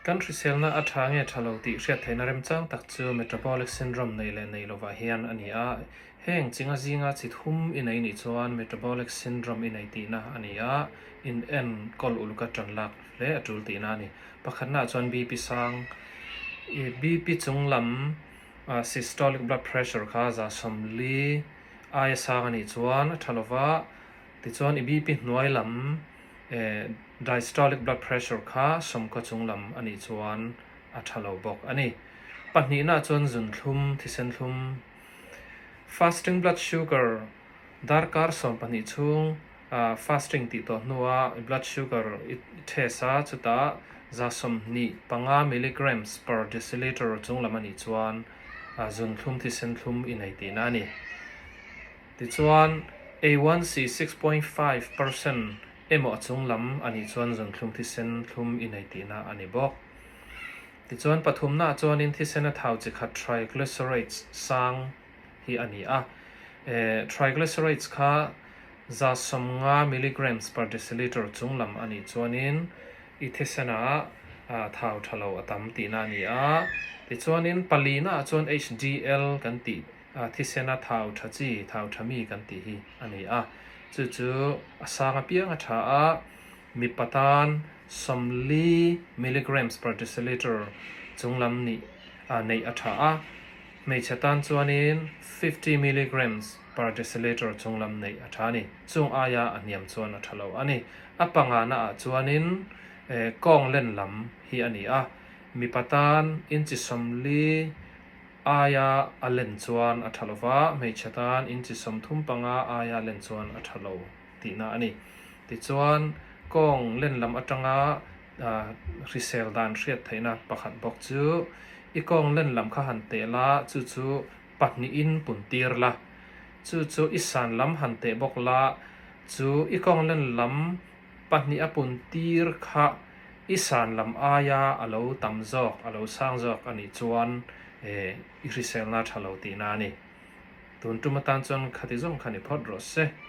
Kan hriselna a tha nge tha lo tih hriat theihna remchang tak chu metabolic syndrome nei leh nei lovah hian a ni a. Heng chinga zinga chi thum i nei nih chuan metabolic syndrome i nei tihna a ni a, in enkawl uluk a tan lak hle a tul tihna a ni. Pakhatnaah chuan BP sang, i BP chung lam systolic blood pressure kha 140 aia sang a nih chuan a tha lova, tichuan i BP hnuai lam Diastolic blood pressure kha 90 chung lam a nih chuan a tha lo bawk a ni. Pahnihnaah chuan zunthlum, thisen thlum, fasting blood sugar, darkar 12 chhung fasting tih tawh hnua blood sugar i test a, chutah 125 milligrams per deciliter chung lam a nih chuan zunthlum, thisen thlum i nei tihna a ni. Tichuan, A1C 6.5% emaw a chung lam a nih chuan zunthlum thisen thlum i nei tihna a ni bawk. Tichuan, pathumnaah chuanin thisen a thau chi khat triglycerides sang hi a ni a. Triglycerides kha 150 milligrams per deciliter chung lam a nih chuanin i thisenah thau tha lo a tam tihna a ni a. Tichuanin, palinaah chuan HDL kan tih Thisena thau tha chi, thau tha mi kan tih hi a ni a. Chu chu a sang apiang a tha a, mipa tan 40 milligrams per deciliter chung lam nih neih a tha a, hmeichhe tan chuanin 50 milligrams per deciliter chung lam neih a tha a ni. Chung aia a hniam chuan a tha lo a ni. A pangana ah chuanin kawng len lam hi a ni a, mipa tan inchi 40 Aia a len chuan a tha lo va, hmeichhe tan inchi 35 aia a len chuan a tha lo tihna a ni. Tichuan, kawng len lam atanga hrisel dan hriat theihna pakhat bawk chu i kawng len lam kha han teh la, chu chu pahnihin pun tir la, chu chu i san lam han teh bawk la, chu i kawng len lam Pahnih a pun tir kha i san lam aia a lo tam zawk, a lo sang zawk a nih chuan i hriselna tha lo tihna a ni. Tun tum atan chuan khati zawng kha ni phawt rawh se.